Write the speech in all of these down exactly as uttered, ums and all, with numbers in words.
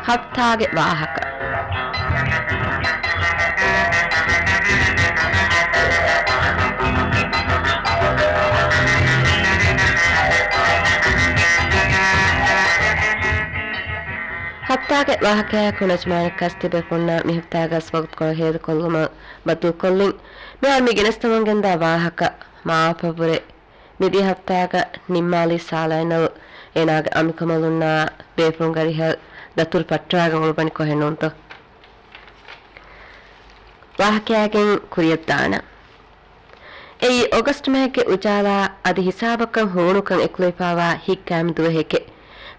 ހަފްތާގެ ވާހަކަ. ހަފްތާގެ ވާހަކަޔާއެކު ނަޖްމާން އެއްކަސް ތިބޭފުޅުންނާ މި ހަފްތާގަސް ވަގުތުކޮޅު ހޭދަކޮށްލުމަށް ބައްދަލުކޮށްލިން. މިހާރު މި ގެނެސްދެމުން ގެންދާ ވާހަކަ މާފަށްވުރެ. މިދިޔަ ހަފްތާގަ ނިންމާލި ސާލައިނަލް އޭނާގެ އަނބިކަނބަލުންނާ ބޭފުޅުންގެ ރިހަ ދަތުރު ފައްޓާގެން އުޅުއްވަނީ ކޮހެއް ނޫންތޯ؟ ވާހަކައިގެން ކުރިއަށްދާނަން. އެއީ އޮގަސްޓް މަހެއްގެ އުޖާލާ އަދި ހިސާބަކަށް ހޫނުކަން އެކުލެވިފާވާ ހިތްގައިމު ދުވަހެކޭ.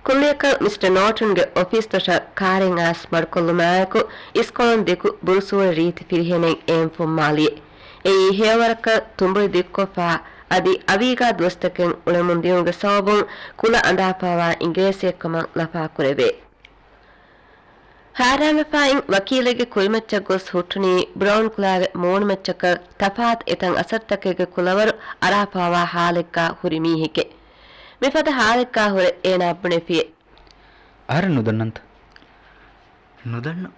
ކުއްލިއަކަށް މިސްޓަ ނޯޓުންގެ އޮފީސް ދޮށަށް ކާރެއް އައިސް މަޑުކޮށްލުމާއެކު، އިސްކޮޅުން ދިގު ބުރުސޫރަ ރީތި ފިރިހެނެއް އެއިން ފުއްމާލިއެ. އެއީ ހެޔޮވަރަކަށް ތުނބުރި ދިގުކޮށްފާ އަދި އަވީގާ ދުވަސްތަކެއް އުޅެމުން ދިޔުމުގެ ސަބަބުން ކުލަ އަނދާފާވާ އިނގިރޭސިއެއްކަމަށް ލަފާކުރެވޭ. ހައިރާންވެފައިން ވަކީލެއްގެ ކުރިމައްޗަށް ގޮސް ހުއްޓުނީ ބްރައުން ކުލާގެ މޫނުމައްޗަކަށް ތަފާތު އެތަން އަސަރުތަކެއްގެ ކުލަވަރު އަރާފާވާ ހާލެއްގާ ހުރި މީހެކޭ. މިފަދަ ހާލެއްގާ ހުރެ އޭނާ ބުނެފިއެ. އަހަރެން ނުދަންނަންތަ؟ ނުދަންނަ.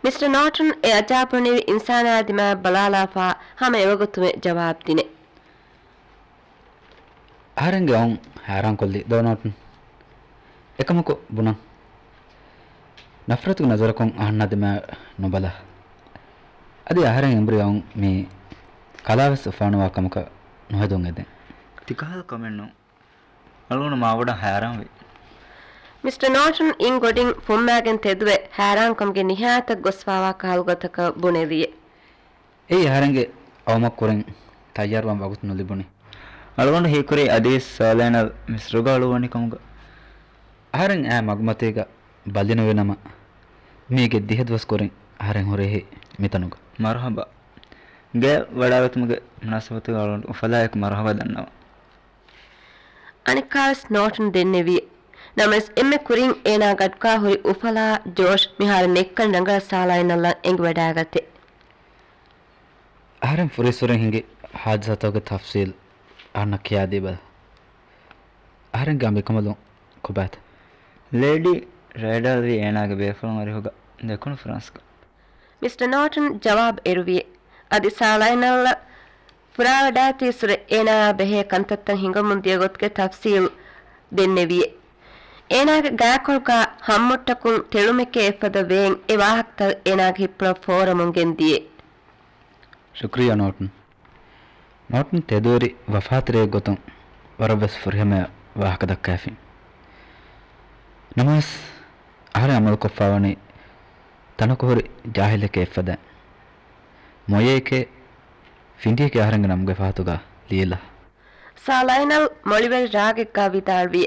މިސްޓަ ނޯޓުން އެ އަޖާބުނިވި އިންސާނާ ދިމާއަށް ބަލާލާފާ ހަމަ އެވަގުތުމެ ޖަވާބު ދިނެ. އަހަރެންގެ އައުން ހައިރާންކޮށްލީ ދޯ ނޯޓުން؟ އެކަމަކު ބުނަން. ނަފްރަތުގެ ނަޒަރަކުން އަހަންނާ ދިމާއަށް ނުބަލާ. އަދި އަހަރެން އެނބުރި އައުން މީ ކަލާވެސް އުފާނުވާ ކަމަކަށް ނުހެދުން އެދެން. ތިކަހަލަ ކަމެއް ނޫން. އަޅުގަނޑު މާބޮޑަށް ހައިރާންވި. މިސްޓަ ނޯޓުން އިން ގޮޑިން ފުއްމާގެން ތެދުވެ، ހައިރާންކަމުގެ ނިހާޔަތަށް ގޮސްފާވާ ކަހަލަ ގޮތަކަށް ބުނެލިއެ. އެއީ އަހަރެންގެ އައުމަށް ކުރިން ތައްޔާރުވާން ވަގުތު ނުލިބުނީ. އަޅުގަނޑު ހީކުރީ އަދިވެސް ސާލައިނަލް މިސްރުގަ އުޅުއްވަނިކަމުގަ. އަހަރެން އާ މަގުމަތީގަ ބަލިނުވި ނަމަ، މީގެ ދިހަ ދުވަސް ކުރިން އަހަރެން ހުރިހެއް މިތަނުގަ. މަރުހަބާ. ގެއަށް ވަޑާގަތުމުގެ މުނާސަބަތުގަ އަޅުގަނޑު އުފަލާއެކު މަރުހަބާ ދަންނަވަން. އަނެއްކާވެސް ނޯޓުން ދެންނެވި. ނަމަވެސް އެންމެ ކުރިން އޭނާ ގަޑުގާ ހުރި އުފަލާ ޖޯޝް މިހާރު ނެއްކަން ރަނގަޅަށް ސާލައިނަލްއަށް އެނގިވަޑާގަތެ. އަހަރެން ފުރިސުރެން ހިނގި ހާދިސާތަކުގެ ތަފްސީލް އަހަންނަށް ކިޔާދީބަލަ. އަހަރެންގެ އަނބިކަނބަލުން ކޮބާތަ؟ ލޭޑީ ރޭޑަލްވީ އޭނާގެ ބޭފުޅުން އަރިހުގަ ދެކުނު ފްރާންސްގަ. މިސްޓަ ނޯޓުން ޖަވާބު އެރުވި. އަދި ސާލައިނަލްއަށް ފުރާވަޑާތީސުރެ އޭނާއާ ބެހޭ ކަންތައްތައް ހިނގަމުން ދިޔަ ގޮތުގެ ތަފްސީލް ދެންނެވިއެ. އޭނާގެ ގާކޮޅުގާ ހައްމުއްޓަކުން ތެޅުމެކޭ އެއްފަދަ ވޭން އެ ވާހަކަތައް އޭނާގެ ހިތްޕުޅަށް ފޯރަމުން ގެންދިޔެ. ޝުކްރިއްޔާ ނޯޓުން. ނޯޓުން ތެދުވެރި ވަފާތެރިއެއް ގޮތުން ވަރަށްވެސް ފުރިހަމަޔަށް ވާހަކަ ދައްކައިފިން. ނަމަވެސް، އަހަރެން އަމަލުކޮށްފަވަނީ ތަނަކު ހުރި ޖާހިލެކޭ އެއްފަދައިން. މޮޔައެކޭ، ފިނޑިއެކޭ އަހަރެންގެ ނަމުގެ ފަހަތުގަ ލިޔެލާ. ސާލައިނަލް މޮޅިވެރި ރާގެއްގާ ވިދާޅުވި.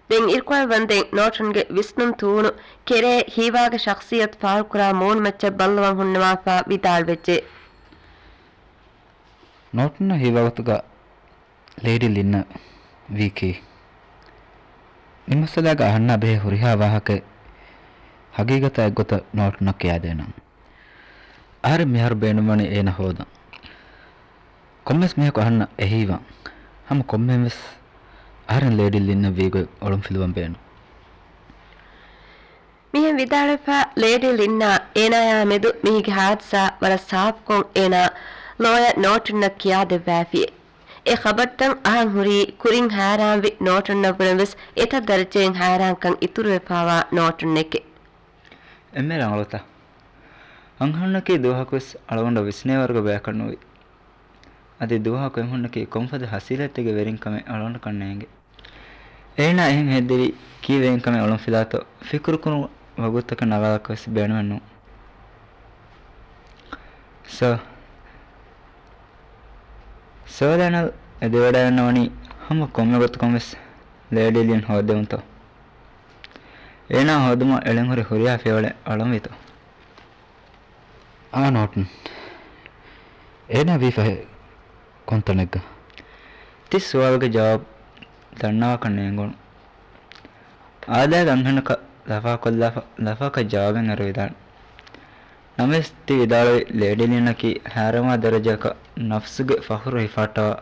ދެން އިރުކޮޅަށް ވަންދެން ނޯޓުންގެ ވިސްނުން ތޫނު ކެރޭ ހީވާގެ ޝަޚްސިއްޔަތު ފާޅުކުރާ މޫނުމައްޗަށް ބައްލަވަން ހުންނަވާފާ ވިދާޅުވެއްޖެ. ނޯޓުންނަށް ހީވާގޮތުގަ ލޭޑީ ލިންނަ ވީކީ؟ މި މައްސަލާގަ އަހަންނާ ބެހޭ ހުރިހާ ވާހަކައެއް ހަގީގަތާ އެއްގޮތަށް ނޯޓުންނަށް ކިޔާދޭނަން. އަހަރެން މިހާރު ބޭނުންވަނީ އޭނަ ހޯދަން. ކޮންމެސް މީހަކު އަހަންނަށް އެހީވާން. ހަމަ ކޮންމެހެންވެސް އަހަރެން ލޭޑީ ލިންނަށް ވީގޮތް އޮޅުންފިލުވަން ބޭނުން. މިހެން ވިދާޅުވެފަ ލޭޑީ ލިންނާ އޭނާޔާ މެދު މީގެ ހާދިސާ ވަރަށް ސާފުކޮށް އޭނާ ލޯޔަރ ނޯޓުންނަށް ކިޔާދެއްވާފި. އެ ޚަބަރުތައް އަހަން ހުރީ ކުރިން ހައިރާންވި ނޯޓުންނަށްވުރެން ވެސް އެތައް ދަރަޖައިން ހައިރާންކަން އިތުރުވެފާވާ ނޯޓުންނެކެ. އެންމެ ރަނގަޅުތަ؟ އަންހެނުންނަކީ ދުވަހަކުވެސް އަޅުގަނޑަށް ވިސްނޭވަރުގެ ބަޔަކަށް ނުވި. އަދި ދުވަހަކު އެމީހުންނަކީ ކޮންފަދަ ހަސީލަތެއްގެ ވެރިން ކަމެއް އަޅުގަނޑަކަށް ނޭނގެ. އޭނާ އެހެން ހެއްދެވީ ކީއްވެގެން ކަމެއް އޮޅުންފިލާތޯ ފިކުރުކުރުން ވަގުތުތަކެއް ނަގާލާކަށް ވެސް ބޭނުމެއް ނޫން. ސާ، ސާލައިނަލް އެދެވަޑައިގަންނަވަނީ ހަމަ ކޮންމެ ގޮތަކުން ވެސް ލޭޑީ ލިން ހޯދެވުންތޯ؟ އޭނާ ހޯދުމަށް އެޅެން ހުރި ހުރިހާ ފިޔަވަޅެއް އަޅަންވީތޯ؟ އާ ނޯޓުން. އޭނާ ވީ ފަހެ ކޮންތަނެއްގަ؟ ތި ސުވާލުގެ ޖަވާބު ދަންނަވާކަށް ނޭނގުނު. އާދައިގެ އަންހެނަކަށް ލަފާކޮށްލާފަ، ލަފާކޮށް ޖަވާބެއް އަރުވިދާނެ. ނަމަވެސް ތި ވިދާޅުވި ލޭޑީ ލިންއަކީ ހައިރާންވާ ދަރަޖައަކަށް ނަފްސުގެ ފަޚުރު ހިފާއްޓަވާ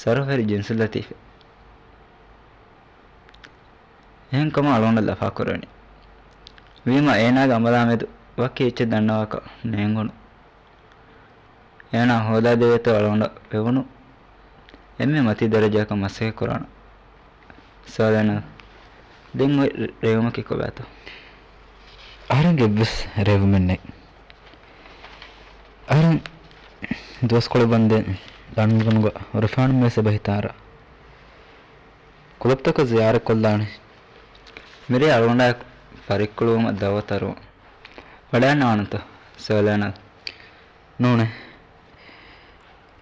ސަރުފަރި ޖިންސު ލަތީފެއް. އެހެންކަމުން އަޅުގަނޑަށް ލަފާކުރެވެނީ. ވީމާ އޭނާގެ އަމަލާމެދު ވަކި އެއްޗެއް ދަންނަވާކަށް ނޭނގުނު. އޭނާ ހޯދާދެވޭތޯ އަޅުގަނޑަށް ވެވުނު އެންމެ މަތީ ދަރަޖައަކަށް މަސައްކަތް ކުރާނަން. ސާލައިނަލް، ދެން އޮތް ރޭވުމަކީ ކޮބާތޯ؟ އަހަރެންގެ އެއްވެސް ރޭވުމެއް ނެތް. އަހަރެން ދުވަސްކޮޅެއް ވަންދެން ލަންޑަނުގަ ރުފާނުމެސް އެބަ ހިތާރަ. ކުލަބްތަކަށް ޒިޔާރަތް ކޮށްލާނެ. މިރޭ އަޅުގަނޑާ ފަރިއްކުޅުވުމަށް ދައުވަތު އަރުވަން. ވަޑައިގަންނަވާނަންތަ ސާލައިނަލް؟ ނޫނޭ.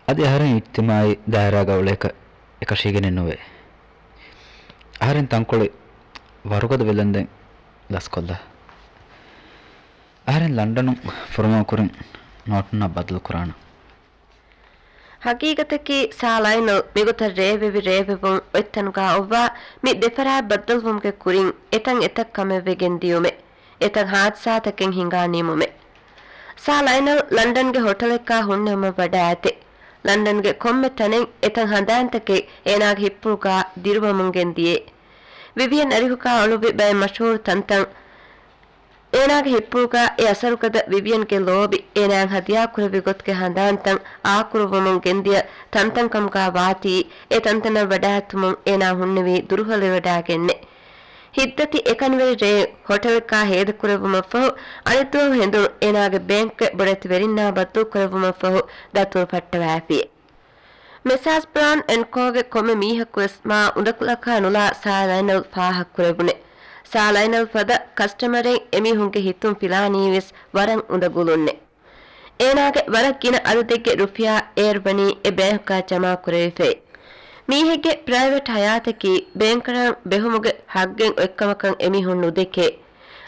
އަދި އަހަރެން އިޖްތިމާޢީ ދާއިރާގަ އުޅޭކަށް އެކަށީގެނެއް ނުވޭ. އަހަރެން ތަންކޮޅެއް ވަރުގަދަ ބެލެންދެން ލަސްކޮށްލާ. އަހަރެން ލަންޑަނުން ފުރުމަށް ކުރިން ނޯޓުންނާ ބަދަލު ކުރާނަން. ހަގީގަތަކީ ސާލައިނަލް މިގޮތަށް ރޭވެވި ރޭވެވުން އޮތްތަނުގާ އޮއްވާ މި ދެފަރާތް ބައްދަލުވުމުގެ ކުރިން އެތަން އެތައް ކަމެއް ވެގެން ދިޔުމެއް، އެތައް ހާދިސާތަކެއް ހިނގާ ނިމުމެއް. ސާލައިނަލް ލަންޑަންގެ ހޮޓަލެއްގާ ހުންނެވުމަށް ވަޑައިގަތޭ. ލަންޑަންގެ ކޮންމެ ތަނެއް އެތައް ހަނދާންތަކެއް އޭނާގެ ހިތްޕުޅުގާ ދިރުވަމުން ގެންދިޔޭ. ވިވިއަން އަރިހުގާ އުޅުއްވި ބައެއް މަޝްހޫރު ތަންތަން. އޭނާގެ ހިއްޕުގަ އެ އަސަރުގަދަ ވިވިއަންގެ ލޯބި އޭނާއަށް ހަދިޔާކުރެއްވި ގޮތުގެ ހަނދާންތައް އާކުރުވަމުން ގެންދިޔަ ތަންތަން ކަމުގަ ވާތީ، އެ ތަންތަނަށް ވަޑައިގަތުމުން އޭނާ ހުންނެވީ ދުރުހެލިވަޑައިގެންނެ. ހިތްދަތި އެކަނިވެރި ރޭ ހޮޓަލެއްގަ ހޭދަކުރެއްވުމަށްފަހު، އަނެއްދުވަހު ހެނދުނު އޭނާގެ ބޭންކުގެ ބޮޑެތި ވެރިންނާ ބައްދަލުކުރެއްވުމަށްފަހު ދަތުރު ފައްޓަވައިފި. މިސާސް ބްރައުން އެންޑް ކޯގެ ކޮންމެ މީހަކުވެސް މާ އުނދަގުލަކާ ނުލާ ސާލައިނަލް ފާހަގަކުރެވުނެ. ސާލައިނަލް ފަދަ ކަސްޓަމަރެއް އެމީހުންގެ ހިތުން ފިލާނީވެސް ވަރަށް އުނދަގުލުންނެ. އޭނާގެ ވަރަށް ގިނަ އަދަދެއްގެ ރުފިޔާ އޭރު ވަނީ އެ ބޭންކާ ޖަމާކުރެވިފައި. މީހެއްގެ ޕްރައިވެޓް ހަޔާތަކީ ބޭންކަރަށް ބެހުމުގެ ހައްގެއް އޮތްކަމަކަށް އެމީހުން ނުދެކޭ.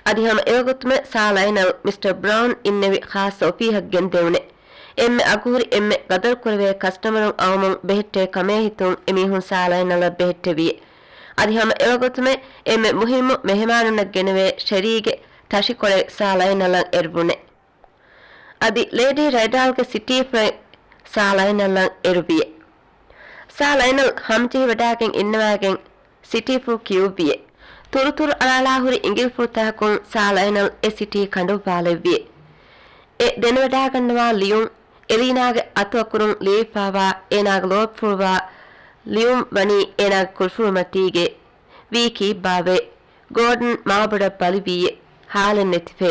އަދި ހަމަ އެވަގުތުމެ ސާލައިނަލް މިސްޓަ ބްރައުން އިންނެވި ޚާއްޞަ އޮފީހަށް ގެންދެވުނެ. އެންމެ އަގުހުރި އެންމެ ގަދަރުކުރެވޭ ކަސްޓަމަރުން އައުމުން ބެހެއްޓޭ ކަމޭ ހިތުން އެމީހުން ސާލައިނަލަށް ބެހެއްޓެވިއެ. އަދި ހަމަ އެވަގުތުމެ އެންމެ މުހިއްމު މެހެމާނުންނަށް ގެނެވޭ ޝެރީގެ ތަށިކޮޅެއް ސާލައިނަލަށް އެރުވުނެ. އަދި ލޭޑީ ރައިޑާލްގެ ސިޓީފުޅެއް ސާލައިނަލަށް އެރުވިއެ. ސާލައިނަލް ހަމަޖެހިވަޑައިގެން އިންނަވައިގެން ސިޓީފުޅު ކިޔުއްވިއެ. ތުރުތުރު އަޅާޅާ ހުރި އިނގިލިފުޅު ތަކަކުން ސާލައިނަލް އެ ސިޓީ ކަނޑުއްވާލެއްވިއެ. އެ ދެނެވަޑައިގަންނަވާ ލިޔުން އެލީނާގެ އަތު އަކުރުން ލިޔެފައިވާ އޭނާގެ ލޯބިފުޅުވާ ލިޔުން ވަނީ އޭނާގެ ކުރިފުޅުމަތީގެ. ވީ ކީއްބާވޭ؟ ގޯޑަން މާބޮޑަށް ބަލިވީއެ. ހާލެއް ނެތިފޭ.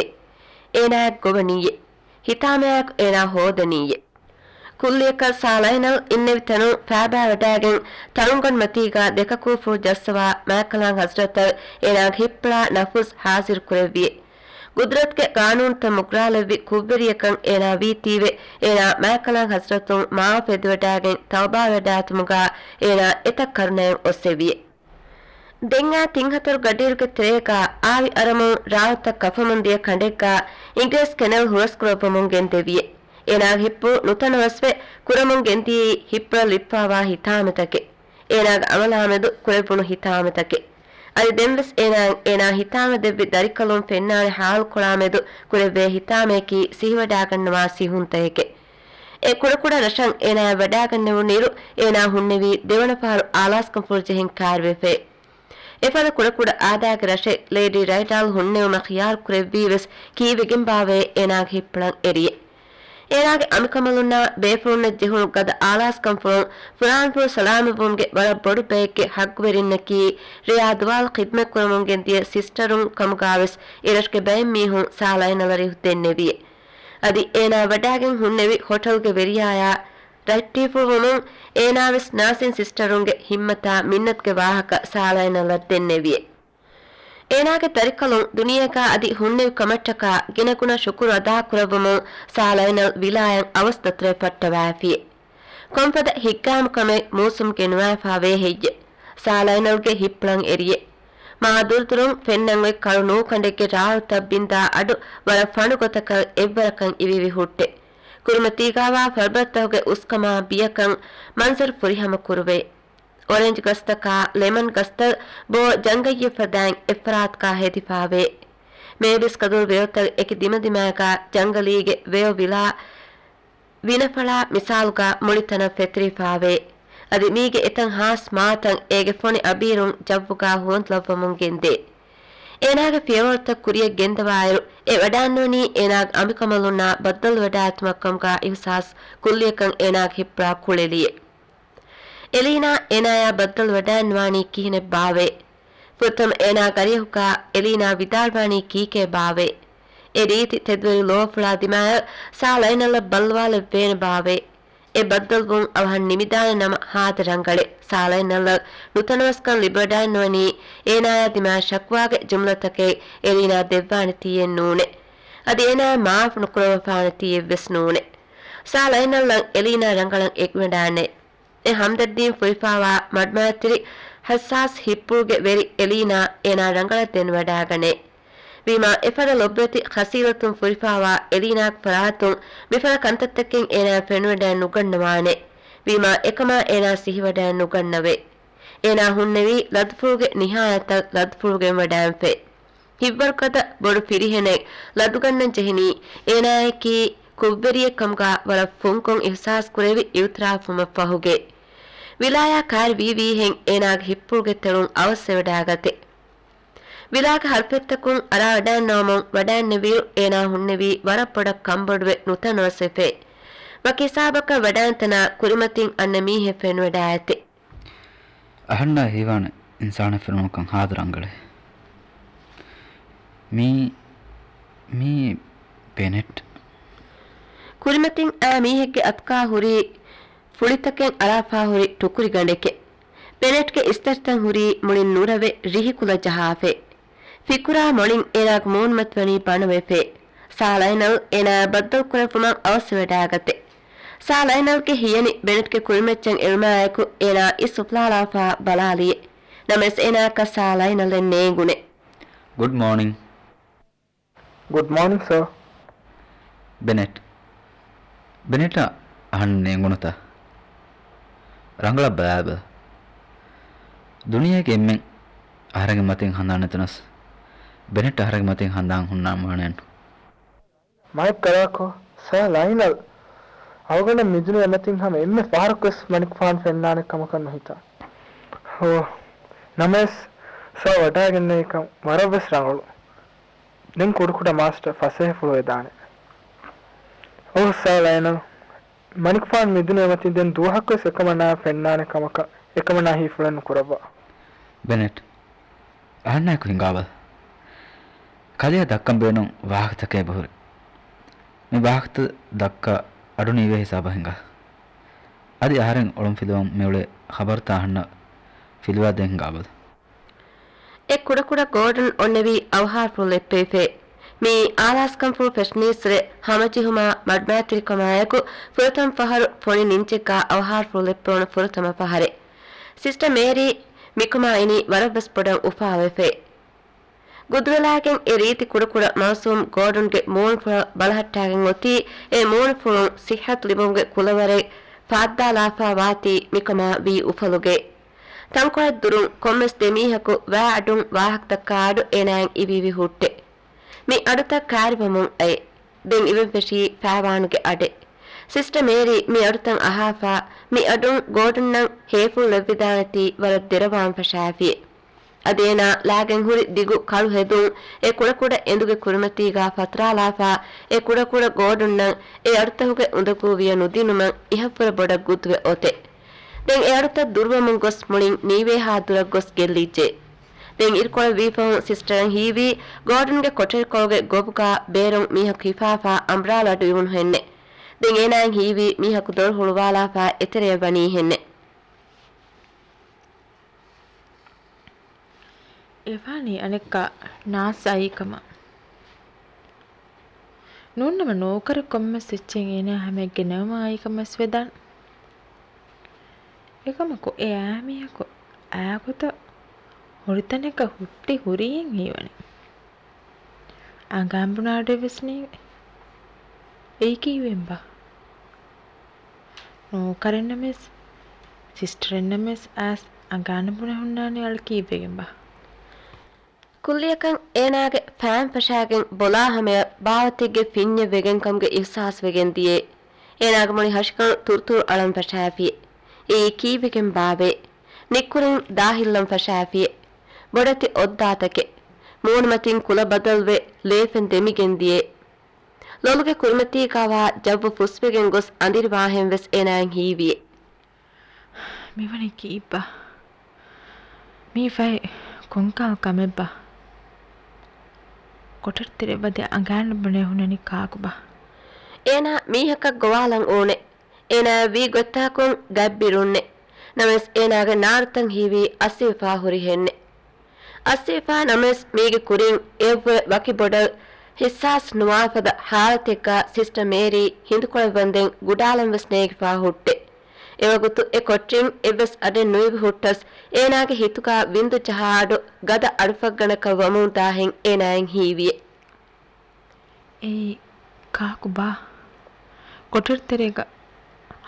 އޭނާއަށް ގޮވަނީއެ. ހިތާމައާއެކު އޭނާ ހޯދަނީއެ. ކުއްލިއަކަށް ސާލައިނަލް އިންނެވި ތަނުން ފައިބާވަޑައިގެން ތަނުންގަނޑުމަތީގާ ދެކަކޫފުޅު ޖައްސަވާ މާތްކަލާނގެ ހަޒްރަތަށް އޭނާގެ ހިއްޕުޅާ ނަފުސް ހާޒިރުކުރެއްވިއެ. ގުދުރަތުގެ ގާނޫނުތައް މުގްރާލެއްވި ކުށްވެރިޔަކަށް އޭނާ ވީތީވެ، އޭނާ މާތްކަލާނގެ ހަޒްރަތުން މާފު އެދިވަޑައިގެން ތައުބާވެވަޑައިގަތުމުގާ އޭނާ އެތައް ކަރުނައެއް އޮއްސެވިއެ. ދެން އާ ތިން ހަތަރު ގަޑިއިރުގެ ތެރޭގާ އާވި އަރަމުން ރާޅުތައް ކަފަމުން ދިޔަ ކަނޑެއްގާ އިނގިރޭސި ކެނެލް ހުރަސްކުރައްވަމުން ގެންދެވިއެ. އޭނާގެ ހިއްޕު ނުތަނަވަސްވެ ކުރަމުން ގެންދިޔައީ ހިއްޕުޅަށް ލިބިފައިވާ ހިތާމަތަކެއް. އޭނާގެ އަމަލާމެދު ކުރެއްވުނު ހިތާމަތަކެއް. އަދި ދެންވެސް އޭނާއަށް އޭނާ ހިތާމަ ދެއްވި ދަރިކަލުން ފެންނާނެ ހާލުކޮޅާމެދު ކުރެއްވޭ ހިތާމަޔަކީ ސިހިވަޑައިގަންނަވާ ސިހުންތަކެކޭ. އެ ކުޑަކުޑަ ރަށަށް އޭނާއަށް ވަޑައިގަންނެވުނުއިރު، އޭނާ ހުންނެވީ ދެވަނަ ފަހަރު އާލާސްކަންފުޅު ޖެހެން ކައިރިވެފައި. އެފަދަ ކުޑަކުޑަ އާދައިގެ ރަށެއް ލޭޑީ ރައިޑާލް ހުންނެވުމަށް ޚިޔާރު ކުރެއްވީވެސް ކީއްވެގެންބާވޭ އޭނާގެ ހިއްޕުޅަށް އެރިއެ. އޭނާގެ އަނބިކަނބަލުންނާ ބޭފުޅުންނަށް ޖެހުނު ގަދަ އާލާސްކަންފުޅުން ފުރާނަފުޅު ސަލާމަތްވުމުގެ ވަރަށް ބޮޑު ބައެއްގެ ހައްގުވެރިންނަކީ ރެޔާ ދުވާލު ޚިދްމަތްކުރަމުން ގެންދިޔަ ސިސްޓަރުން ކަމުގާވެސް އެރަށުގެ ބައެއް މީހުން ސާލައިނަލަށް ރިހު ދެންނެވިއެ. އަދި އޭނާ ވަޑައިގެން ހުންނެވި ހޮޓަލްގެ ވެރިޔާޔާ ރައްޓިހިފުޅުވުމުން އޭނާވެސް ނާސިން ސިސްޓަރުންގެ ހިއްމަތާ މިންނަތުގެ ވާހަކަ ސާލައިނަލަށް ދެންނެވިއެ. އޭނާގެ ދަރިކަލުން ދުނިޔޭގާ އަދި ހުންނެވި ކަމަށްޓަކާ ގިނަގުނަ ޝުކުރު އަދާކުރައްވަމުން ސާލައިނަލް ވިލާޔަތް އަވަސް ދަތުރެއް ފައްޓަވައިފިއެ. ކޮންފަދަ ހިތްގައިމު ކަމެއް މޫސުމްގެ ނުވާފާވޭ ހެއްޔެ؟ ސާލައިނަލްގެ ހިއްޕުޅަށް އެރިއެ. މާ ދުރުދުރުން ފެންނަން އޮތް ކަޅު ނޫކަނޑެއްގެ ރާޅުތައް ބިންދާ އަޑު ވަރަށް ފަނޑު ގޮތަކަށް އެއްވަރަކަށް އިވިއިވި ހުއްޓެ. ކުރިމަތީގާވާ ފަރުބަދަތަކުގެ އުސްކަމާ ބިޔަކަން މަންޒަރު ފުރިހަމަ ކުރުވޭ. އޮރެންޖް ގަސްތަކާ ލެމަން ގަސްތައް ބޯ ޖަނގައްޔެއް ފަދައިން އެއްފަރާތަކާ ހެދިފާވޭ. މޭބިސް ކަދުރު ވެޔޮތައް އެކި ދިމަދިމާގާ ޖަނގަލީގެ ވެޔޮ ވިލާ ވިނަފަޅާ މިސާލުގާ މުޅި ތަނަށް ފެތުރިފާވޭ. އަދި މީގެ އެތައް ހާސް މާތަން އޭގެ ފޮނި އަބީރުން ޖައްވުގާ ހުވަނދުލައްވަމުން ގެންދޭ. އޭނާގެ ފިޔަވަޅުތައް ކުރިޔަށް ގެންދަވާއިރު، އެ ވަޑާންވަނީ އޭނާގެ އަނބިކަނބަލުންނާ ބައްދަލުވެޑާއެތުމަށްކަމުގާ އިހުސާސް ކުއްލިއަކަށް އޭނާގެ ހިތްޕުޅާ ކުޅެލިއެ. އެލީނާ އޭނާޔާ ބައްދަލުވެޑާންވާނީ ކިހިނެއްބާވޭ؟ ފުރަތަމަ އޭނާ ގަރިއަހުގާ އެލީނާ ވިދާޅުވާނީ ކީކޭބާވޭ؟ އެ ރީތި ތެދުވެރި ލޯފުޅާ ދިމާއަށް ސާ ލައިނަލްއަށް ބައްލަވާލެއްވޭނެބާވޭ؟ އެ ބައްދަލުވުން އަވަހަށް ނިމިދާނެ ނަމަ ހާދަ ރަނގަޅޭ. ސާ ލައިނަލްއަށް ނުތަނަވަސްކަން ލިބިވަޑާންވަނީ އޭނާޔާ ދިމާއަށް ޝަކުވާގެ ޖުމްލަތަކެއް އެލީނާ ދެއްވާނެތީއެއް ނޫނޭ. އަދި އޭނާޔާ މާފު ނުކުރައްވާފާނެތީއެއްވެސް ނޫނޭ. ސާ ލައިނަލްއަށް އެލީނާ ރަނގަޅަށް އެނގިވަޑާނެ. އެ ހަމްދަރްދީން ފުރިފާވާ މަޑުމައިތިރި ހައްސާސް ހިތްޕުޅުގެ ވެރި އެލީނާ އޭނާ ރަނގަޅަށް ދެނެވަޑާގަނޭ. ވީމާ އެފަދަ ލޮބުވެތި ޚަސީލަތުން ފުރިފާވާ އެލީނާގެ ފަރާތުން މިފަދަ ކަންތައްތަކެއް އޭނާ ފެނިވަޑައެއް ނުގަންނަވާނެ. ވީމާ އެކަމާ އޭނާ ސިހިވަޑައެއް ނުގަންނަވޭ. އޭނާ ހުންނެވީ ލަދުފުޅުގެ ނިހާޔަތަށް ލަދުފުޅުގެންވަޑާންފޭ. ހިތްވަރުގަދަ ބޮޑު ފިރިހެނެއް ލަދުގަންނަން ޖެހެނީ އޭނާޔަކީ ކުށްވެރިއެއްކަމުގާ ވަރަށް ފުންކޮށް އިހުސާސްކުރެވި އިއުތިރާފުވުމަށްފަހުގެ. ވިލާޔާ ކާރި ވީވީހެން އޭނާގެ ހިތްޕުޅުގެ ތެޅުން އަވަސްވެވަޑާގަތެ. ވިލާގެ ހަރުފެއްތަކުން އަރާވަޑާންނަވަމުން ވަޑާންނެވިއިރު އޭނާ ހުންނެވީ ވަރަށް ބޮޑަށް ކަންބޮޑުވެ ނުތަނަވަސްވެފޭ. ވަކި ހިސާބަކަށް ވަޑާންތަނާ ކުރިމަތިން އަންނަ މީހެއް ފެނިވަޑާއެތެ. އަހަންނާ ހީވާނެ އިންސާނެއް ފެނުމަކަށް ހާދަ ރަނގަޅޭ. މީ، މީ ބެނެޓް. ކުރިމަތިން އާ މީހެއްގެ އަތުގާ ހުރީ ފުޅިތަކެއް އަރާފާ ހުރި ޓުކުރިގަނޑެކެ. ބެނެޓްގެ އިސްތަށިތައް ހުރީ މުޅިން ނުރަވެ ރިހިކުލަ ޖަހާފޭ. ފިކުރާ މޮޅިން އޭނާގެ މޫނުމަތިވަނީ ބަނަވެފޭ. ސާ ލައިނަލް އޭނާ ބައްދަލުކުރެއްވުމަށް އަވަސްވެވަޑާގަތެ. ސާ ލައިނަލްގެ ހިޔަނި ބެނެޓްގެ ކުރިމައްޗަށް އެޅުމާއެކު އޭނާ އިސް އުފުލާލާފާ ބަލާލިއެ. ނަމަވެސް އޭނާއަކަށް ސާ ލައިނަލެއް ނޭނގުނެ. ގުޑް މޯނިން. ގުޑް މޯނިން، ސާ. ބެނެޓް. ބެނެޓަށް އަހަންނަށް ނޭނގުނުތަ؟ ރަނގަޅަށް ބަލާބަލަ. ދުނިޔޭގެ އެންމެން އަހަރެންގެ މަތިން ހަނދާން ނެތުނަސް، ބެނެޓް އަހަރެންގެ މަތިން ހަނދާން ހުންނާން ވާނެއެއްނު. މައެއް ކަލާކޯ، ސާ ލައިނަލް. އަޅުގަނޑަށް މިދުނިޔެ މަތިން ހަމަ އެންމެ ފަހަރަކުވެސް މަނިކުފާނު ފެންނާނެ ކަމަކަށް ނުހިތާ. ހޯ، ނަމަވެސް ސާ ވަޑާގެންނެވިކަން ވަރަށްވެސް ރަނގަޅު. ދެން ކުޑަކުޑަ މާސްޓަ ފަސޭހަފުޅު ވެދާނެ. އޯ ސާ ލައިނަލް، މަނިކުފާނު މިދުނިޔެ މަތިން ދެން ދުވަހަކުވެސް އެކަމަނާ ފެންނާނެ ކަމަކަށް އެކަމަނާ ހީފުޅެއް ނުކުރައްވާ. ބެނެޓް، އަހަންނާއެކު ހިނގާބަލަ. ކަލެއަށް ދައްކަން ބޭނުން ވާހަކަތަކެއް އެބަހުރި. މި ވާހަކަތައް ދައްކާ އަޑު ނީވޭ ހިސާބަށް ހިނގާ. އަދި އަހަރެން އޮޅުން ފިލުވަން މިއުޅޭ ޚަބަރުތައް އަހަންނަށް ފިލުވާދޭން ހިނގާބަލަ. އެ ކުޑަކުޑަ ގޯޑަން އޮންނެވީ އަވަހާރަފުޅު ލެއްޕެވިފައި. މިއީ އާލާސްކަންފުޅު ފެށުނީއްސުރެ ހަމަޖެހުމާ މަޑުމައިތިރިކަމާއެކު ފުރަތަމަ ފަހަރު ފޮނި ނިންޖެއްގާ އަވަހާރަފުޅު ލެއްޕެވުނު ފުރަތަމަ ފަހަރެއް. ސިސްޓަ މޭރީ މިކަމާ އިނީ ވަރަށްވެސް ބޮޑަށް އުފާވެފައި. ގުދުވެލާގެން އެ ރީތި ކުޑަކުޑަ މައުސޫމް ގޯޑުންގެ މޫނުފުޅަށް ބަލަހައްޓާގެން އޮތީ، އެ މޫނުފުޅުން ސިއްހަތު ލިބުމުގެ ކުލަވަރެއް ފާއްދާލާފާ ވާތީ މިކަމާ ވީ އުފަލުގައި. ތަންކޮޅެއް ދުރުން ކޮންމެސް ދެ މީހަކު ވައި އަޑުން ވާހަކަ ދައްކާ އަޑު އޭނާއަށް އިވިއިވި ހުއްޓެ. މި އަޑުތައް ކާރިވަމުން އައި. ދެން އިވެން ފެށީ ފާވާނުގެ އަޑެއް. ސިސްޓަ މޭރީ މި އަޑުތައް އަހާފާ، މި އަޑުން ގޯޑުންނަށް ހޭފުޅު ލެއްވިދާނެތީ ވަރަށް ދެރަވާން ފަށާފިއެ. އަދި އޭނާ ލާގެން ހުރި ދިގު ކަޅު ހެދުން އެ ކުޑަކުޑަ އެނދުގެ ކުރިމަތީގާ ފަތުރާލާފާ، އެ ކުޑަކުޑަ ގޯޑުންނަށް އެ އަޑުތަކުގެ އުނދަގޫ ވިޔަ ނުދިނުމަށް އިހަށްވުރެ ބޮޑަށް ގުދުވެ އޮތެ. ދެން އެ އަޑުތައް ދުރުވަމުން ގޮސް މުޅިން ނީވޭހާ ދުރަށް ގޮސް ގެއްލިއްޖެ. ދެން އިރުކޮޅެއް ވީފަހުން ސިސްޓަރަށް ހީވީ، ގޯޑުންގެ ކޮޓަރިކޮޅުގެ ގޮބުގާ ބޭރުން މީހަކު ހިފާފާ އަނބްރާލަ އަޑު އިވުނުހެންނެ. ދެން އޭނާއަށް ހީވީ، މީހަކު ދޮރު ހުޅުވާލާފާ އެތެރެޔަށް ވަނީހެންނެ. އެވާނީ އަނެއްކާ ނާސް އައީކަމަށް. ނޫންނަމަ ނޯކަރެއް ކޮންމެސް އެއްޗެއް އޭނާ ހަމައެއްގެ ނައުމަށް އައީކަމަށް ވެދާނެ. އެކަމަކު އެ އާމީހަކު އާގޮތަށް ހުރިތަނަކަށް ހުއްޓި ހުރީއެއް ހީވަނީ. އަނގައިން ބުނާ އަޑެއްވެސް ނީވެ. އެއީ ކީއްވެންބާ؟ ނޯކަރެއްނަމަވެސް، ސިސްޓަރެއްނަމަވެސް އައިސް އަނގައިން ބުނެ ހުންނާނެ އަޅު ކީއްވެގެންބާ؟ ކުއްލިއަކަށް އޭނާގެ ފައިން ފަށާގެން ބޮލާ ހަމަޔަށް ބާވަތެއްގެ ފިންޏެއް ވެގެންކަމުގެ އިހުސާސް ވެގެން ދިޔައޭ. އޭނާގެ މުޅި ހަށިގަނޑު ތުރުތުރު އަޅަން ފަށާފިއޭ. އެއީ ކީއްވެގެން ބާވޭ؟ ނިއްކުރިން ދާހިއްލަން ފަށާފިއޭ. ބޮޑެތި އޮއްދާތަކެއް. މޫނުމަތިން ކުލަ ބަދަލުވެ، ލޭފެން ދެމިގެން ދިޔައެ. ލޮލުގެ ކުރިމަތީގާވާ ޖައްވު ފުސްވެގެން ގޮސް އަނދިރި ވާހެން ވެސް އޭނާއަށް ހީވިއެ. މިވަނީ ކީއްބާ؟ މީ ފަހެ ކޮންކަހަލަ ކަމެއްބާ؟ ކޮޓަރި ތެރެއަށް ވަދެ އަނގައިން ބުނެ ހުންނަނީ ކާކުބާ؟ އޭނާ މީހަކަށް ގޮވާލަން އޫނެ. އޭނާއަށް ވީ ގޮތްތަކުން ގަތްބިރުންނެ. ނަމަވެސް އޭނާގެ ނާރުތައް ހީވީ އައްސިފާ ހުރިހެންނެ. އައްސިފާ ނަމަވެސް މީގެ ކުރިން އެއަށްވުރެ ވަކި ބޮޑަށް ހިއްސާސް ނުވާފަދަ ހާލަތެއްގާ ސިސްޓަ މޭރީ ހިނދުކޮޅަށް ވަންދެން ގުޑާލަން ވެސް ނޭގިފާ ހުއްޓެ. އެވަގުތު އެ ކޮޓްރިން އެއްވެސް އަޑެއް ނުއިވި ހުއްޓަސް، އޭނާގެ ހިތުގާ ވިންދު ޖަހާ އަޑު ގަދަ އަޑުފަށްގަނޑަކަށް ވަމުން ދާހެން އޭނާއަށް ހީވިއެ. އެއީ ކާކު ބާ؟ ކޮޓަރި ތެރޭގަ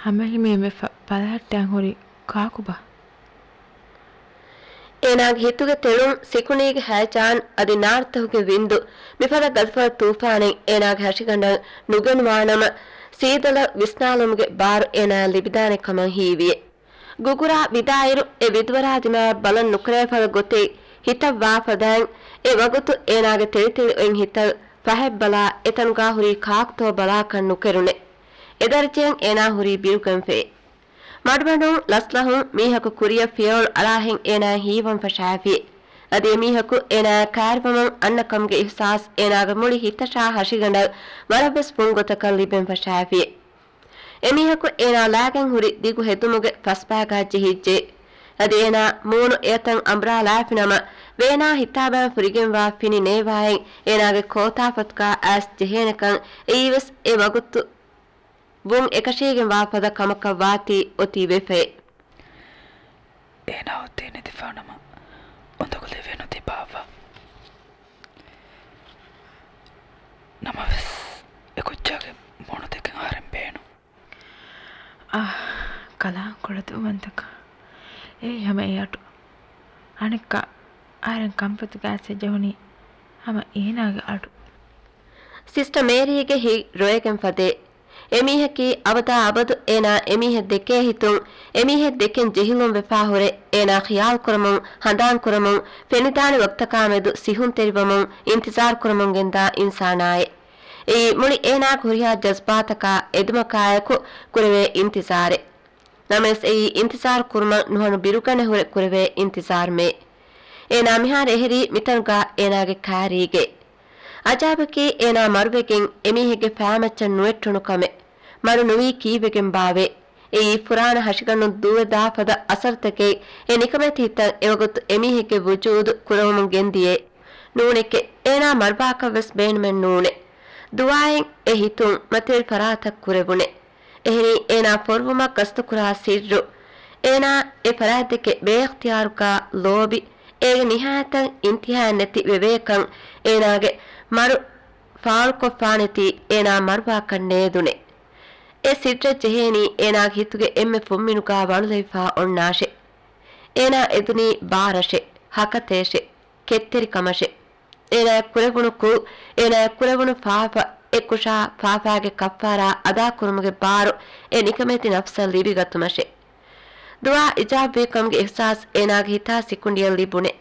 ހަމަހިމޭން ވެފަ ބަލަހައްޓައިން ހުރީ ކާކު ބާ؟ އޭނާގެ ހިތުގެ ތެޅުން، ސިކުނޑީގެ ހަޔަޖާން އަދި ނާރުތަކުގެ ވިންދު، މިފަދަ ގަދަފަދަ ތޫފާނެއް އޭނާގެ ހަށިގަނޑަށް ނުގެނުވާނަމަ، ސީދަލަށް ވިސްނާލުމުގެ ބާރު އޭނާއަށް ލިބިދާނެ ކަމަށް ހީވިއެ. ގުގުރާ ވިދާއިރު، އެ ވިދުވަރާ ދިމާއަށް ބަލަން ނުކުރެވޭފަދަ ގޮތެއް ހިތަށް ވާފަދައިން، އެ ވަގުތު އޭނާގެ ތެޅިތެޅި އޮތް ހިތަށް ފަހެއް ބަލާ، އެތަނުގާ ހުރީ ކާކުތޯ ބަލާކަށް ނުކެރުނެ. އެދަރަޖައިން އޭނާ ހުރީ ބިރުގަންފައެ. މަޑުމަޑުން ލަސްލަހުން މީހަކު ކުރިއަށް ފިޔަވަޅު އަޅާހެން އޭނާއަށް ހީވަން ފަށާފިއެ. އަދި އެމީހަކު އޭނާއަށް ކާރިވަމުން އަންނަ ކަމުގެ އިޙްސާސް އޭނާގެ މުޅި ހިތަށާ ހަށިގަނޑަށް ވަރަށްވެސް ފުން ގޮތަކަށް ލިބެން ފަށާފިއެ. އެމީހަކު އޭނާ ލާގެން ހުރި ދިގު ހެދުމުގެ ފަސްބާގާ ޖެހިއްޖެ. އަދި އޭނާ މޫނު އެއަތަށް އަނބުރާލާފިނަމަ، ވޭނާ ހިތާބައިން ފުރިގެންވާ ފިނި ނޭވާއެއް އޭނާގެ ކޯތާފަތުގާ އައިސް ޖެހޭނެކަން އެއީވެސް އެ ވަގުތު ވުން އެކަށީގެން ވާފަދަ ކަމަކަށް ވާތީ އޮތީ ވެފައެ. އޭނާ އޮތީ ނިދިފާނަމަ އުނދަގުލެއް ވެ ނުތިބާފަ. ނަމަވެސް، އެ ކުއްޖާގެ މޫނު ދެކެން އަހަރެން ބޭނުން. އާ، ކަލާނގޮޅަށް ދުވަންތަކާ. އެއީ ހަމަ އެ އަޑު. އަނެއްކާ، އަހަރެން ކަންފަތުގައި ޖެހުނީ ހަމަ އޭނާގެ އަޑު. ސިސްޓަ މޭރީގެ ހިތް ރޮއެގެން ފަދައި. އެމީހަކީ އަބަދާ އަބަދު އޭނާ އެމީހެއް ދެކޭ ހިތުން، އެމީހެއް ދެކެން ޖެހިލުން ވެފާ ހުރެ، އޭނާ ޚިޔާލު ކުރަމުން، ހަނދާން ކުރަމުން، ފެނިދާނެ ވަގުތަކާމެދު ސިހުންތެރިވަމުން އިންތިޒާރު ކުރަމުން ގެންދާ އިންސާނާއެއް. އެއީ މުޅި އޭނާގެ ހުރިހާ ޖަޒްބާތަކާ އެދުމަކާއެކު ކުރެވޭ އިންތިޒާރެއް. ނަމަވެސް އެއީ އިންތިޒާރު ކުރުމަށް ނުހަނު ބިރުގަނެ ހުރެ ކުރެވޭ އިންތިޒާރުމޭ. އޭނާ މިހާރު އެހެރީ މިތަނުގާ އޭނާގެ ކާރީގެ. އަޖާބަކީ އޭނާ މަރުވެގެން އެމީހެއްގެ ފައިމައްޗަށް ނުވެއްޓުނު ކަމެއް. މަރު ނުވީ ކީއްވެގެން ބާވޭ؟ އެއީ ފުރާނަ ހަށިގަނޑުން ދޫވެދާފަދަ އަސަރުތަކެއް. އެ ނިކަމެތި ހިތަށް އެވަގުތު އެމީހެއްގެ ވުޖޫދު ކުރެވެމުން ގެންދިޔޭ. ނޫނެކޭ، އޭނާ މަރުވާކަށް ވެސް ބޭނުމެއް ނޫނޭ. ދުވާއިން އެ ހިތުން މަތިވެރި ފަރާތަށް ކުރެވުނޭ. އެހެނީ އޭނާ ފޮރުވުމަށް ގަސްތުކުރާ ސިއްރު. އޭނާ އެ ފަރާތްދެކެ ބޭއިޚްތިޔާރުގާ ލޯބި، އޭގެ ނިހާޔަތަށް އިންތިހާއެއް ނެތި ވެވޭކަން އޭނާގެ މަރު ފާޅުކޮށްފާނެތީ އޭނާ މަރުވާކަށް ނޭދުނެ. އެ ސިއްރަށް ޖެހޭނީ އޭނާގެ ހިތުގެ އެންމެ ފުންމިނުގާ ވަޅުލެވިފާ އޮންނާށޭ. އޭނާ އެދުނީ ބާރަށޭ، ހަކަތައެށޭ، ކެތްތެރިކަމަށޭ. އޭނާއަށް ކުރެވުނު ކުށް، އޭނާއަށް ކުރެވުނު ފާފަ، އެ ކުށާ ފާފާގެ ކައްފާރާ އަދާކުރުމުގެ ބާރު އެ ނިކަމެތި ނަފްސަށް ލިބިގަތުމަށޭ. ދުވާ އިޖާބަވީ ކަމުގެ އިޙްސާސް އޭނާގެ ހިތާ ސިކުނޑިއަށް ލިބުނެ.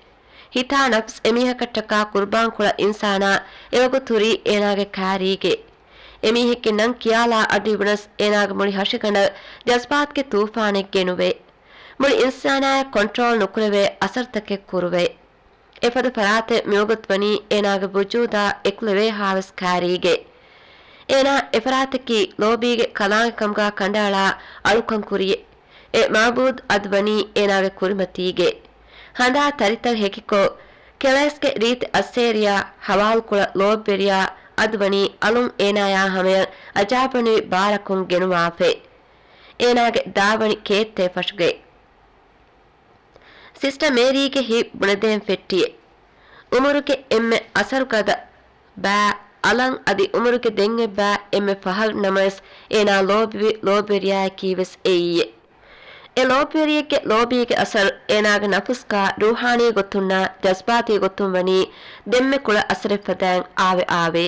ހިތާ ނަފްސް އެމީހަކަށްޓަކާ ޤުރުބާންކުޅަ އިންސާނާ އެވަގުތު ހުރީ އޭނާގެ ކާރީގެ. އެމީހެއްގެ ނަން ކިޔާލާ އަޑު އިވުނަސް އޭނާގެ މުޅި ހަށިގަނޑަށް ޖަޒްބާތުގެ ތޫފާނެއް ގެނުވޭ. މުޅި އިންސާނާއަށް ކޮންޓްރޯލް ނުކުރެވޭ އަސަރުތަކެއް ކުރުވޭ. އެފަދަ ފަރާތެއް މިވަގުތު ވަނީ އޭނާގެ ވުޖޫދާ އެކުލެވޭހާވެސް ކާރީގެ. އޭނާ އެފަރާތަކީ ލޯބީގެ ކަލާނގެކަމުގާ ކަނޑައަޅާ އަޅުކަން ކުރިއެއް. އެ މައުބޫދު އަދި ވަނީ އޭނާގެ ކުރިމަތީގެ. ހަނދާ ތަރިތައް ހެކިކޮށް، ކެލޭސްގެ ރީތި އައްސޭރިޔާ ހަވާލުކުޅަ ލޯބިވެރިޔާ އަދި ވަނީ އަލުން އޭނާޔާ ހަމަޔަށް އަޖާބުނިވި ބާރަކުން ގެނުވާފައި. އޭނާގެ ދާވަނި ކޭއްތޭ ފަށުގައި. ސިސްޓަ މޭރީގެ ހިތް ބުނެދޭން ފެއްޓިއެ. އުމުރުގެ އެންމެ އަސަރުގަދަ ބައި އަލަން އަދި އުމުރުގެ ދެން އެއްބައި އެންމެ ފަހަރު ނަމަވެސް އޭނާ ލޯބިވި ލޯބިވެރިޔާއަކީ ވެސް އެއީއެ. އެ ލޯބިވެރިއެއްގެ ލޯބީގެ އަސަރު އޭނާގެ ނަފުސްގާ ރޫޙާނީ ގޮތުންނާ ޖަޒްބާތީ ގޮތުން ވަނީ ދެންމެ ކުޅަ އަސަރެއް ފަދައިން އާވެ އާވޭ.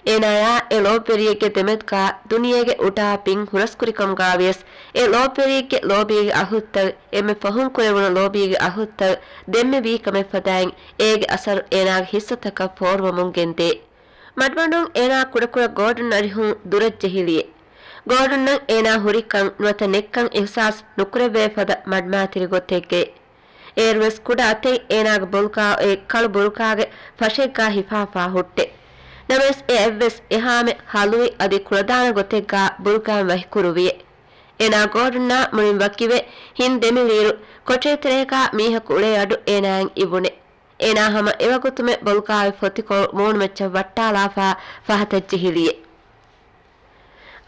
އޭނާޔާ އެ ލޯބިވެރިއެއްގެ ދެމެދުގާ ދުނިޔޭގެ އުޑާ ބިން ހުރަސްކުރިކަމުގާވިޔަސް، އެ ލޯބިވެރިއެއްގެ ލޯބީގެ އަހުލުތައް، އެންމެ ފަހުން ކުރެވުނު ލޯބީގެ އަހުލުތައް ދެންމެ ވީ ކަމެއް ފަދައިން، އޭގެ އަސަރު އޭނާގެ ހިއްސުތަކަށް ފޯރުވަމުން ގެންދޭ. މަޑުމަޑުން އޭނާ ކުޑަކުޑަ ގޯޑަން އަރިހުން ދުރަށް ޖެހިލިއެ. ގޯޑަންއަށް އޭނާ ހުރިކަން ނުވަތަ ނެތްކަން އިހުސާސް ނުކުރެވޭ ފަދަ މަޑުމައިތިރި ގޮތެއްގައި. އޭރުވެސް ކުޑަ އަތެއް އޭނާގެ ބޮލުގާ އޮތް ކަޅު ބުރުގާގެ ފަށެއްގާ ހިފާފާ ހުއްޓެ. ނަމަވެސް އެއަށްވެސް އެހާމެ ހަލުވި އަދި ކުޅަދާނަ ގޮތެއްގާ ބުރުގާން ވަހިކުރުވިއެ. އޭނާ ގޯޑަންއާ މުޅިން ވަކިވެ ހިން ދެމިލިއިރު، ކޮޓަރި ތެރޭގާ މީހަކު އުޅޭ އަޑު އޭނާއަށް އިވުނެ. އޭނާ ހަމަ އެވަގުތުމެ ބޮލުގާ އޮތް ފޮތިކޮޅު މޫނުމައްޗަށް ވައްޓާލާފާ ފަހަތަށް ޖެހިލިއެ.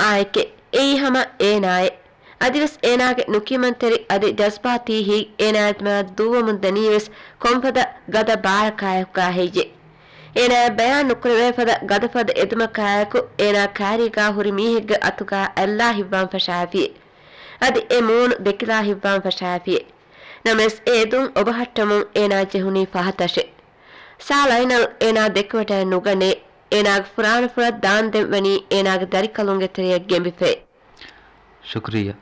އާއެކޭ، އެއީ ހަމަ އޭނާއެއް. އަދިވެސް އޭނާގެ ނުކިޔަމަންތެރި އަދި ޖަޒްބާތީ ހިތް އޭނާއާ ދުއްވަމުން ދަނީވެސް ކޮންފަދަ ގަދަ ބާރަކާއެކުގާ ހެއްޔެ؟ އޭނާއަށް ބަޔާން ނުކުރެވޭފަދަ ގަދަފަދަ އެދުމަކާއެކު އޭނާ ކާރީގާ ހުރި މީހެއްގެ އަތުގާ އަތްލާ ހިއްވާން ފަށާފިއެ. އަދި އެ މޫނު ދެކިލާ ހިއްވާން ފަށާފިއެ. ނަމަވެސް އެ އެދުން އޮބަހައްޓަމުން އޭނާ ޖެހުނީ ފަހަތަށެ. ސާ ލައިނަލް އޭނާ ދެކެވަޑައެއް ނުގަނޭ. އޭނާގެ ފުރާނަފުރަށް ދާންދެން ވަނީ އޭނާގެ ދަރިކަލުންގެ ތެރެއަށް ގެނބިފައި. ޝުކުރިއްޔާ.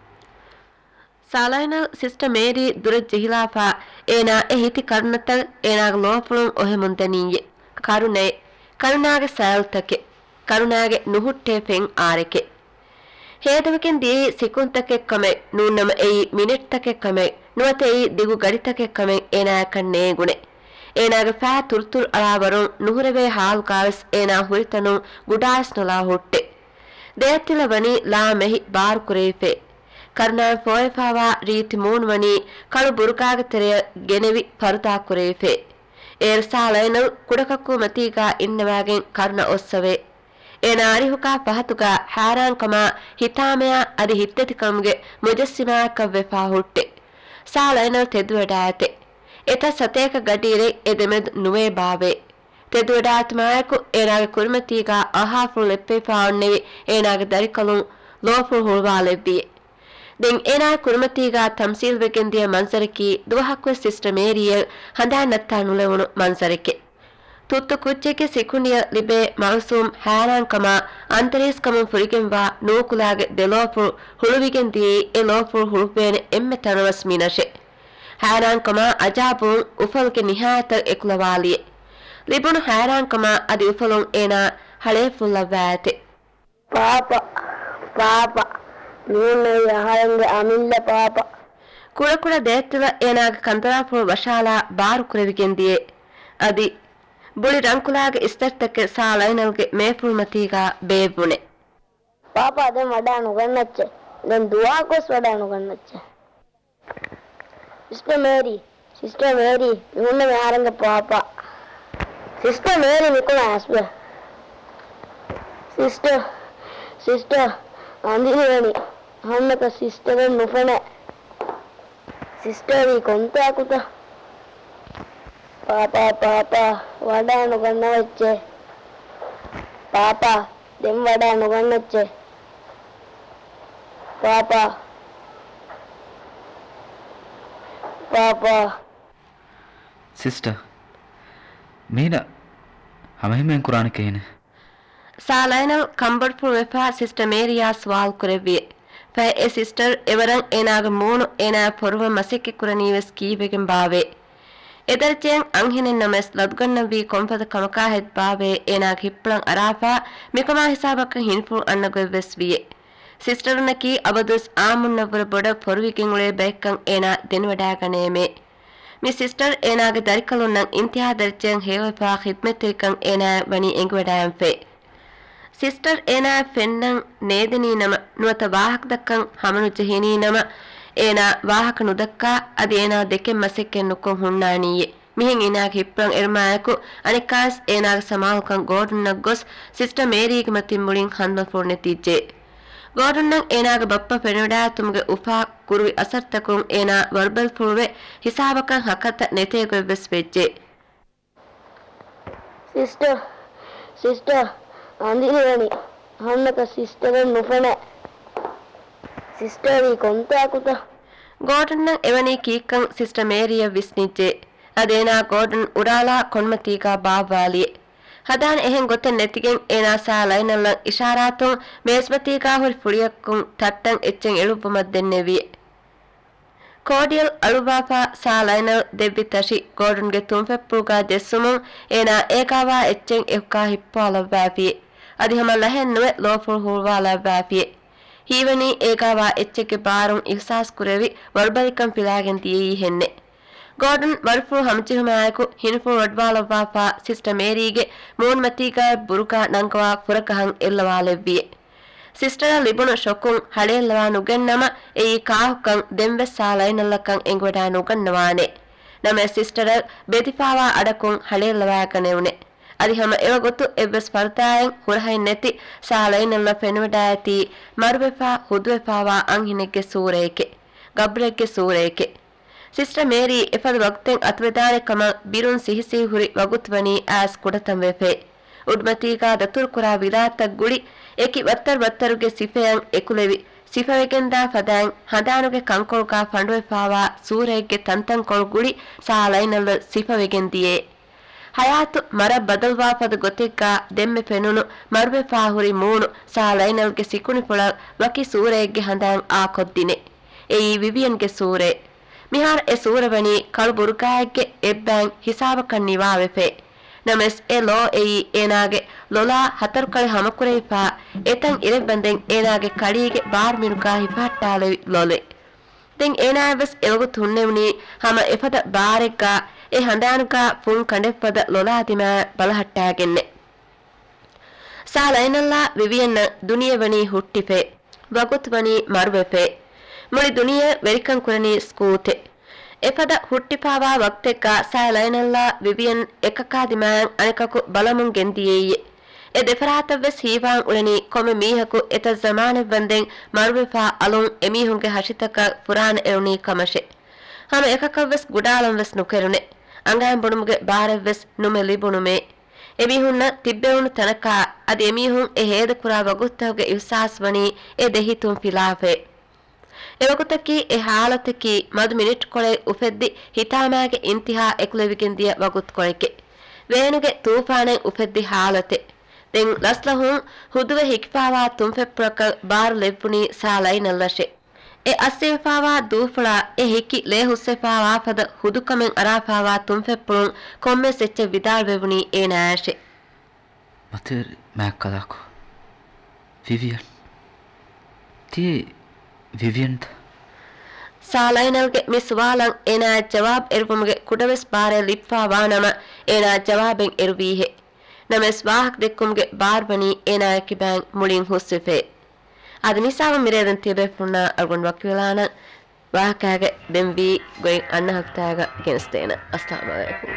ސާލައިނަލް ސިސްޓަ މޭރީ ދުރަށް ޖެހިލާފާ، އޭނާ އެ ހިތި ކަރުނަތައް އޭނާގެ ލޯފުޅުން އޮހެމުން ދަނީއޭ. ކަރުނައެއް، ކަރުނާގެ ސައިލްތަކެއް، ކަރުނާގެ ނުހުއްޓޭ ފެން އާރެކެއް. ހޭދަވެގެން ދިޔައީ ސިކުންތަކެއް ކަމެއް، ނޫންނަމަ އެއީ މިނެޓްތަކެއް ކަމެއް، ނުވަތަ އެއީ ދިގު ގަޑިތަކެއް ކަމެއް އޭނާއަކަށް ނޭނގުނެ. އޭނާގެ ފައި ތުރުތުރު އަޅާވަރުން ނުހުރެވޭ ހާލުގާވެސް އޭނާ ހުރިތަނުން ގުޑާވެސް ނުލާ ހުއްޓެ. ދޭތިލަ ވަނީ ލާ މެހި ބާރުކުރެވިފައި. ކަރުނާއަށް ފޯވެފާވާ ރީތި މޫނު ވަނީ ކަޅު ބުރުގާގެ ތެރެއަށް ގެނެވި ފަރުދާ ކުރެވިފައި. އޭރު ސާ ލައިނަލް ކުޑަކަކޫމަތީގާ އިންނަވާގެން ކަރުނަ އޮއްސަވޭ. އޭނާ އަރިހުގާ ފަހަތުގާ ހައިރާންކަމާ ހިތާމަޔާ އަދި ހިތްދަތިކަމުގެ މުޖައްސިމާއަކަށް ވެފާ ހުއްޓެ. ސާ ލައިނަލް ތެދުވެޑާއެތެ. އެތައް ސަތޭކަ ގަޑިއިރެއް އެ ދެމެދު ނުވޭ ބާވޭ. ތެދުވެޑާއެތުމާއެކު އޭނާގެ ކުރިމަތީގާ އަހާފުޅު ލެއްޕެވިފާ އޮންނެވި އޭނާގެ ދަރިކަލުން ލޯފުޅު ހުޅުވާލެއްވިއެ. ދެން އޭނާގެ ކުރިމަތީގާ ތަމްސީލްވެގެންދިޔަ މަންޒަރަކީ ދުވަހަކުވެސް ސިސްޓަ މޭރީއަށް ހަނދާން ނައްތާ ނުލެވުނު މަންޒަރެކެ. ތުއްތު ކުއްޖެއްގެ ސިކުނޑިއަށް ލިބޭ މައުސޫމް ހައިރާންކަމާ އަންތަރީސްކަމުން ފުރިގެންވާ ނޫކުލާގެ ދެލޯފުޅު ހުޅުވިގެން ދިޔައީ އެ ލޯފުޅު ހުޅުވޭނެ އެންމެ ތަނަވަސް މިނަށެ. ހައިރާންކަމާ އަޖާބުވުން އުފަލުގެ ނިހާޔަތަށް އެކުލަވާލިއެ. ލިބުނު ހައިރާންކަމާ އަދި އުފަލުން އޭނާ ހަޅޭފުއްލަވާއެތެ. ޕާޕާ، ޕާޕާ، މިހުންނެވި އަހަރެންގެ އަމިއްލަ ޕާޕާ. ކުޅަކުޅަ ދޭތިލަ އޭނާގެ ކަނދުރާފުޅު ވަށާލާ ބާރު ކުރެވިގެން ދިޔަ. އަދި ބުޅި ރަންކުލާގެ އިސްތަށިތަކެއް ސާ ލައިނަލްގެ މޭފުޅުމަތީގާ ބޭއްވުނެ. ޕާޕާ، ދެން ވަޑާ ނުގަންނައްޗޭ. ދެން ދުވަހަކުވެސް ވަޑާ ނުގަންނައްޗޭ. ސިސްޓަ މޭރީ، ސިސްޓަ މޭރީ، މިހުންނެވި އަހަރެންގެ ޕާޕާ. ސިސްޓަ މޭރީ މިކުޅަ އަސްބަ. ސިސްޓަ، ސިސްޓަ، އަނދިރިވަނީ. ހަންނަކަ ސިސްޓަ ދެން ނުފެނޭ. ސިސްޓަ ވީ ކޮންތާކުތަ؟ ޕާޕާ، ޕާޕާ، ވަޑާ ނުގަންނަވައްޗޭ. ޕާޕާ، ދެން ވަޑާ ނުގަންނައްޗޭ. ޕާޕާ. ޕާޕާ. ސިސްޓަ، މީނަ ހަމަހިމޭން ކުރާނެ ކިހިނެއް؟ ސާ ލައިނަލް ކަންބޮޑުފުޅުވެފާ ސިސްޓަ މޭރީއާ ސުވާލު ކުރެއްވިއެ. ފަހެ އެ ސިސްޓަރު އެވަރަށް އޭނާގެ މޫނު އޭނާއަށް ފޮރުވަން މަސައްކަތް ކުރަނީވެސް ކީއްވެގެން ބާވޭ. އެދަރަޖައިން އަންހެނެއް ނަމަވެސް ލަދުގަންނަންވީ ކޮންފަދަ ކަމަކާހެއް ބާވޭ އޭނާގެ ހިއްޕުޅަށް އަރާފާ މިކަމާ ހިސާބަކަށް ހިނިފުޅު އަންނަ ގޮތްވެސް ވިއެ. ސިސްޓަރުންނަކީ އަބަދުވެސް އާއްމުންނަށްވުރެ ބޮޑަށް ފޮރުވިގެން އުޅޭ ބައެއްކަން އޭނާ ދެނެވަޑާގަނޭމޭ. މި ސިސްޓަރު އޭނާގެ ދަރިކަލުންނަށް އިންތިހާ ދަރަޖައިން ހެޔޮވެފާ ޚިދްމަތްތެރިކަން އޭނާއަށް ވަނީ އެނގިވަޑާއިންފައި. ސިސްޓަރު އޭނާއަށް ފެންނަން ނޭދެނީ ނަމަ، ނުވަތަ ވާހަކަދައްކަން ހަމަނުޖެހެނީ ނަމަ، އޭނާ ވާހަކަ ނުދައްކާ، އަދި އޭނާ ދެކެން މަސައްކަތް ނުކޮށް ހުންނާނީއޭ. މިހެން އޭނާގެ ހިއްޕުޅަށް އެރުމާއެކު، އަނެއްކާވެސް އޭނާގެ ސަމާލުކަން ގޯޑަންއަށް ގޮސް، ސިސްޓަ މޭރީގެ މަތިން މުޅިން ހަނދުމަފުޅު ނެތިއްޖެ. ގޯޑަންއަށް އޭނާގެ ބައްޕަ ފެނިވަޑާއެތުމުގެ އުފާ ކުރުވި އަސަރުތަކުން އޭނާ ވަރުބަލިފުޅުވެ، ހިސާބަކަށް ހަކަތަ ނެތޭ ގޮތްވެސް ވެއްޖެ. ސިސްޓަ، ސިސްޓަ، އަނދިރިވަނީ. ހަންނަކަ ސިސްޓަ ދެން ނުފެނޭ. ސިސްޓަ ވީ ކޮންތާކުތަ؟ ގޯޑަންއަށް އެވަނީ ކީއްކަން ސިސްޓަ މޭރީއަށް ވިސްނިއްޖެ. އަދި އޭނާ ގޯޑަން އުރާލާ ކޮންމަތީގާ ބާއްވާލިއެ. ހަދާނެ އެހެން ގޮތެއް ނެތިގެން އޭނާ ސާ ލައިނަލްއަށް އިޝާރާތުން މޭޒްމަތީގާ ހުރި ފުޅިއަކުން ތައްޓަން އެއްޗެއް އެޅުއްވުމަށް ދެންނެވިއެ. ކޯޑިއަލް އަޅުއްވާފާ ސާ ލައިނަލް ދެއްވި ތަށި ގޯޑުންގެ ތުންފެއްޕުޅުގާ ޖެއްސުމުން އޭނާ އޭގާވާ އެއްޗެއް އެކުކާ ހިއްޕާލައްވާފިއެ. އަދި ހަމަ ލަހެއް ނުވެ ލޯފުޅު ހުޅުވާލައްވާފިއެ. ހީވަނީ އޭގާވާ އެއްޗެއްގެ ބާރުން އިހުސާސް ކުރެވި ވަރުބަލިކަން ފިލާގެން ދިޔައީ ހެންނެއް. ގޯޑުން ވަރުފުޅު ހަމަޖެހުމާއެކު ހިނިފުޅު ވަޑުވާލައްވާފާ ސިސްޓަ މޭރީގެ މޫނުމަތީގާ ބުރުގާ ނަންގަވާ ފުރަކަހަން އެއްލަވާލެއްވިއެ. ސިސްޓަރަށް ލިބުނު ޝޮކުން ހަޅޭއްލަވާ ނުގެންނަމަ އެއީ ކާކުކަން ދެންވެސް ސާ ލައިނަލްއަކަށް އެނގިވަޑާ ނުގަންނަވާނެ. ނަމަވެސް ސިސްޓަރަށް ބެދިފާވާ އަޑަކުން ހަޅޭއްލަވާގަނެވުނެ. އަދި ހަމަ އެވަގުތު އެއްވެސް ފަރުދާއެއް ހުރަހެއް ނެތި ސާ ލައިނަލްއަށް ފެނިވަޑާއެތީ މަރުވެފާ ހުދުވެފާވާ އަންހެނެއްގެ ސޫރައެކެ، ގަބްރެއްގެ ސޫރައެކެ. ސިސްޓަ މޭރީ އެފަދަ ވަގުތެއް އަތުވެދާނެ ކަމަށް ބިރުން ސިހިސިހި ހުރި ވަގުތު ވަނީ އައިސް ކުޑަތަންވެފައި. އުޑުމަތީގާ ދަތުރުކުރާ ވިލާތަށް ގުޅި، އެކި ވައްތަރު ވައްތަރުގެ ސިފައަށް އެކުލެވި، ސިފަވެގެންދާ ފަދައިން ހަނދާނުގެ ކަންކޮޅުގާ ފަނޑުވެފާވާ ސޫރައެއްގެ ތަންތަންކޮޅު ގުޅި ސާ ލައިނަލް ސިފަވެގެން ދިޔައެ. ހަޔާތު މަރަށް ބަދަލުވާފަދަ ގޮތެއްގާ ދެންމެ ފެނުނު މަރުވެފާ ހުރި މޫނު ސާ ލައިނަލްގެ ސިކުނިފުޅަށް ވަކި ސޫރައެއްގެ ހަނދާން އާކޮށްދިނެ. އެއީ ވިވިއަންގެ ސޫރައެއް. މިހާރު އެ ސޫރަ ވަނީ ކަޅު ބުރުގާއެއްގެ އެއްބައިން ހިސާބަކަށް ނިވާވެފައި. ނަމަވެސް އެ ލޯ އެއީ އޭނާގެ ލޮލާ ހަތަރުކަޅެއް ހަމަކުރެވިފާ އެތަން އިރެއްވަންދެން އޭނާގެ ކަޅީގެ ބާރު މިނުގާ ހިފަހައްޓާލެވި ލޮލެއް. ދެން އޭނާއަށްވެސް އެވަގުތު ހުންނެވުނީ ހަމަ އެފަދަ ބާރެއްގާ އެ ހަނދާނުގާ ފުން ކަނޑެއްފަދަ ލޮލާ ދިމާއަށް ބަލަހައްޓާގެންނެ. ސާ ލައިނަލްއާ ވިވިއަންއަށް ދުނިޔެ ވަނީ ހުއްޓިފައި، ވަގުތު ވަނީ މަރުވެފައި. މުޅި ދުނިޔެ ވެރިކަން ކުރަނީ ސްކޫތެއް. އެފަދަ ހުއްޓިފާވާ ވަގުތެއްގާ ސާ ލައިނަލްއާ ވިވިއަން އެކަކާ ދިމާއަށް އަނެކަކު ބަލަމުން ގެންދިޔައީ. އެ ދެފަރާތަށްވެސް ހީވާން އުޅެނީ ކޮންމެ މީހަކު އެތައް ޒަމާނެއްވަންދެން މަރުވެފާ އަލުން އެމީހުންގެ ހަށިތަކަށް ފުރާނަ އެޅުނީ ކަމަށެ. ހަމަ އެކަކަށްވެސް ގުޑާލަންވެސް ނުކެރުނެ. އަނގައިން ބުނުމުގެ ބާރެއްވެސް ނުމެ ލިބުނުމޭ. އެމީހުންނަށް ތިއްބެވުނު ތަނަކާ އަދި އެމީހުން އެ ހޭދަކުރާ ވަގުތުތަކުގެ އިހުސާސް ވަނީ އެ ދެހިތުން ފިލާފައި. އެވަގުތަކީ އެ ހާލަތަކީ މަދު މިނިޓްކޮޅެއް އުފެއްދި ހިތާމާގެ އިންތިހާ އެކުލެވިގެން ދިޔަ ވަގުތުކޮޅެކެ. ވޭނުގެ ތޫފާނެއް އުފެއްދި ހާލަތެއް. ދެން ލަސްލަހުން ހުދުވެ ހިކިފާވާ ތުންފެއްޕުޅަކަށް ބާރު ލެއްވުނީ ސާ ލައިނަލްއަށެ. އެ އައްސެވިފާވާ ދޫފުޅާ އެ ހިކި ލޭ ހުސްވެފާވާ ފަދަ ހުދުކަމެއް އަރާފާވާ ތުންފެއްޕުޅުން ކޮންމެސް އެއްޗެއް ވިދާޅުވެވުނީ އޭނާއަށެ. މަތިވެރި މާތްކަލާކޯ. ވިވިއަން. ތި ވިވިއަންތަ؟ ސާ ލައިނަލްގެ މި ސުވާލަށް އޭނާއަށް ޖަވާބު އެރުވުމުގެ ކުޑަވެސް ބާރެއް ލިބިފާ ވާނަމަ، އޭނާ ޖަވާބެއް އެރުވީހެއް. ނަމަވެސް ވާހަކަ ދެއްކުމުގެ ބާރު ވަނީ އޭނާގެ ކިބައިން މުޅިން ހުސްވެފައި. އަދި މިސާބުން މިރޭ ދެން ތިޔަބޭފުޅުންނާ އަޅުގަނޑު ވަކިވެލާނަން. ވާހަކައިގެ ދެން ވީ ގޮތް އަންނަ ހަފްތާގަ ގެނެސްދޭނަން. އައްސަލާމު ޢަލައިކުމް.